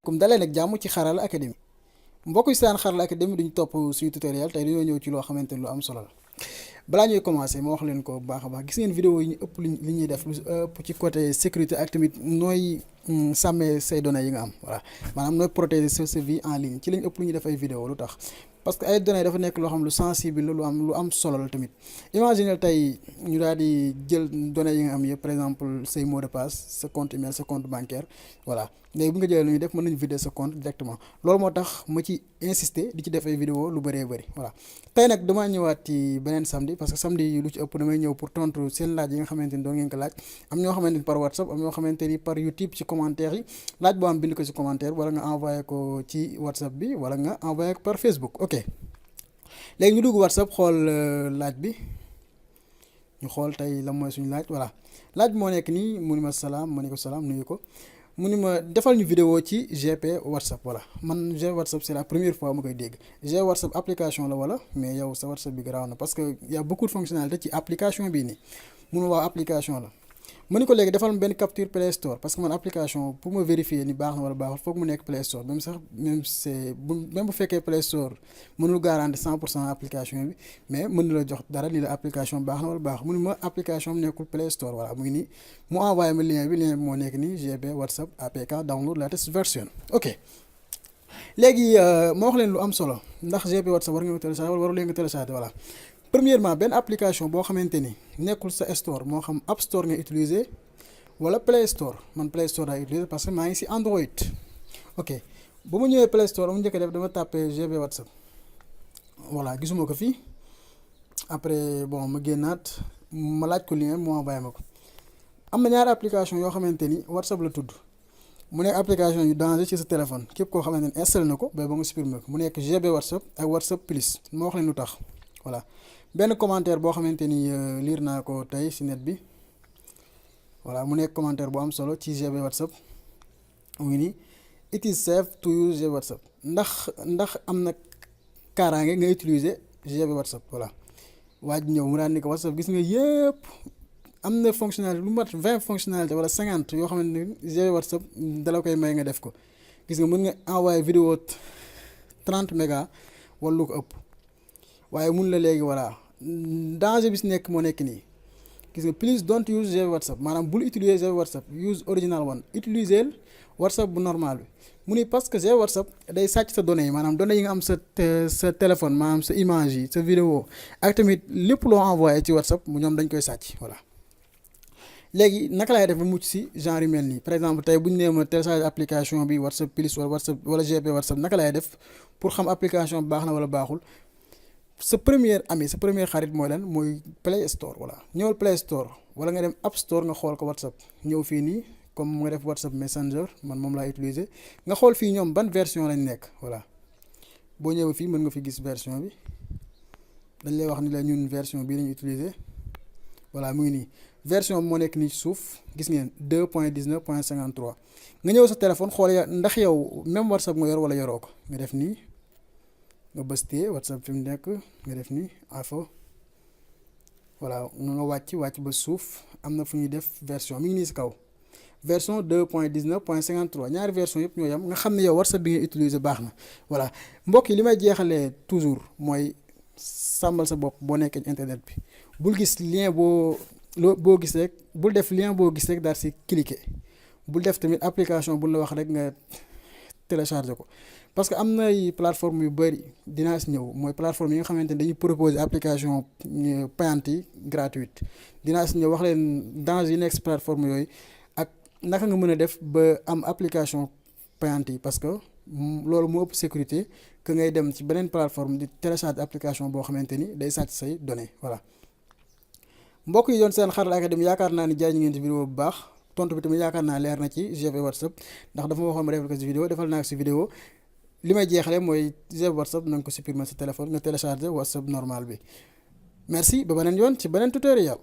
comme dalee nag jàmm ci Xarala Academy mbokk yi seen Xarala Academy duñ topp suñu tutoriel tey dañoo ñëw ci loo xamante ni lu am solo la balaa ñuy commencé ma wax leen ko bu baax a baax gis ngeen vidéo yi ñu ëpp li ñuy def lu ëpp ci côté sécurité ak tamit nooy sàmmee say données yi nga am voilà maanaam nooy protéger sa vie en ligne ci lañ ëpp lu ñuy def ay vidéo lu tax parce que ay données dafa nekk loo xam lu sensible la lu am solo la tamit imagine tey ñu daal di jël données yi nga am yëpp par exemple say mot de passe sa compte email sa compte bancaire voilà léegi bu nga jëlee lu ñuy def mën nañu vider sa compte directement loolu moo tax ma ci insister di ci def ay vidéo lu bëree bëri voilà tey nag damaa ñëwaat ci beneen samedi parce que samedi lu ci ëpp damay ñëw pour tontu seen laaj yi nga xamante ni doon ngeen ko laaj am ñoo xamante ni par WhatsApp am ñoo xamante ni par YouTube ci commentaire yi laaj boo am bind ko ci commentaire wala nga envoyé ko ci WhatsApp bi wala nga envoyé ko par Facebook ok léegi ñu dugg WhatsApp xool laaj bi ñu xool tey la mooy suñu laaj voilà laaj bi moo nekk nii mu ni ma salaam ma ne ko salaam nuyu ko mu ni ma defal ñu vidéo ci GP WhatsApp voilà man GP WhatsApp c'est la première fois ma koy dégg GP WhatsApp application la wala mais yow sa WhatsApp bi garaaw na parce que y a beaucoup de fonctionnalités ci application bii nii mun waaw application la ma ni ko léegi defal benn capture Play Store parce que man application pour ma vérifier ni baax na wala baaxul foog mu nekk Play Store même sax même bu fekkee Play Store mënul garanti 100% application bi mais mën na la jox dara ni la application baax na wala baax mu ni ma application bi nekkul Play Store voilà mu ngi nii mu envoyé ma lien bi moo nekk nii GP WhatsApp APK download latest version ok léegi ma wax leen lu am solo ndax GP WhatsApp war nga ko télécharger wala waru leen ko télécharger voilà premièrement benn application boo xamante ni nekkul sa store moo xam App Store nga utiliser wala Play Store man Play Store daa utiliser parce que maa ngi si Android ok ba ma ñëwee Play Store mu njëkk def dama tàppee GP WhatsApp voilà gisuma ko fii après bon ma génnaat ma laaj ko lien mu envoyé ma ko am na ñaari application yoo xamante ni WhatsApp la tudd mu nekk application yu danger ci sa téléphone képp koo xamante ni installé na ko ba nga supprimer ko mu nekk GP WhatsApp ak WhatsApp Plus ma wax leen lu tax voilà benn commentaire boo xamante ni lire naa ko tey ci net bi voilà mu nekk commentaire bu am solo ci GP WhatsApp mu ngi nii it is safe to use GP WhatsApp ndax am na kaaraange nga utiliser GP WhatsApp voilà waa ji ñëw mu daan ni ko WhatsApp gis nga yëpp am na fonctionnalité lu mat 20 fonctionnalité wala 50 yoo xamante ni GP WhatsApp dala koy may nga def ko gis nga mën nga envoyer vidéo 30 mégas wala lu ko ëpp waaye mun la léegi voilà danger bi si nekk moo nekk nii gis nga please don't use GP WhatsApp maanaam bul utiliser GP WhatsApp use original one utiliser WhatsApp bu normal bi mu ni parce que GP WhatsApp day sàcc sa données yi maanaam données yi nga am sa téléphone maanaam sa image yi sa vidéo ak tamit lépp loo envoyé ci WhatsApp mu ñoom dañ koy sàcc voilà léegi naka laay def ba mucc si genre yu mel nii par exemple tey bu ñu nee ma télécharge application bi WhatsApp Plus wala GP WhatsApp naka laay def pour xam application bi baax na wala baaxul sa première xarit mooy lan mooy Play Store voilà ñëwal Play Store wala nga dem App Store nga xool ko WhatsApp ñëw fii nii comme nga def WhatsApp Messenger man moom laa utiliser nga xool fii ñoom ban version lañ nekk voilà boo ñëwee fii mën nga fi gis version bi dañ lay wax ni la ñun version bii lañu utiliser voilà mu ngi nii version bi moo nekk nii ci suuf gis ngeen 2.19.53 nga ñëw sa téléphone xool ndax yow même WhatsApp nga yor wala yoroo ko nga def nii nga bëstee WhatsApp fi mu nekk nga def nii info voilà nga wàcc ba suuf am na fu ñuy def version mi ngi nii si kaw version 2.19.53 ñaari version yëpp ñoo yam nga xam ne yow WhatsApp bi nga utiliser baax na voilà mbokk yi li may jeexalee toujours mooy sàmmal sa bopp boo nekkee internet bi bul gis lien boo gis rek bul def lien boo gis rek daal si cliquer bul def tamit application bul la wax rek nga télécharger ko parce que am na ay plateforme yu bëri dinaa si ñëw mooy plateforme yi nga xamante ne dañuy proposer application payante yi gratuite dinaa si ñëw wax leen danger yi nekk si plateforme yooyu ak naka nga mën a def ba am application payante yi parce que loolu moo ëpp sécurité que ngay dem ci beneen plateforme di télécharger application boo xamante ni day sàcc say données voilà mbokk yi doon seen Xarala Academy yaakaar naa ni jaay ñu ngeen ci vidéo bu baax tontu bi tamit yaakaar naa leer na ci GP WhatsApp ndax dafa ma waxoon ma defal ko ci vidéo defal naa ko ci vidéo li may jeexale mooy GP WhatsApp na nga ko supprimer sa téléphone nga télécharger WhatsApp normal bi merci ba beneen yoon ci beneen tutoriel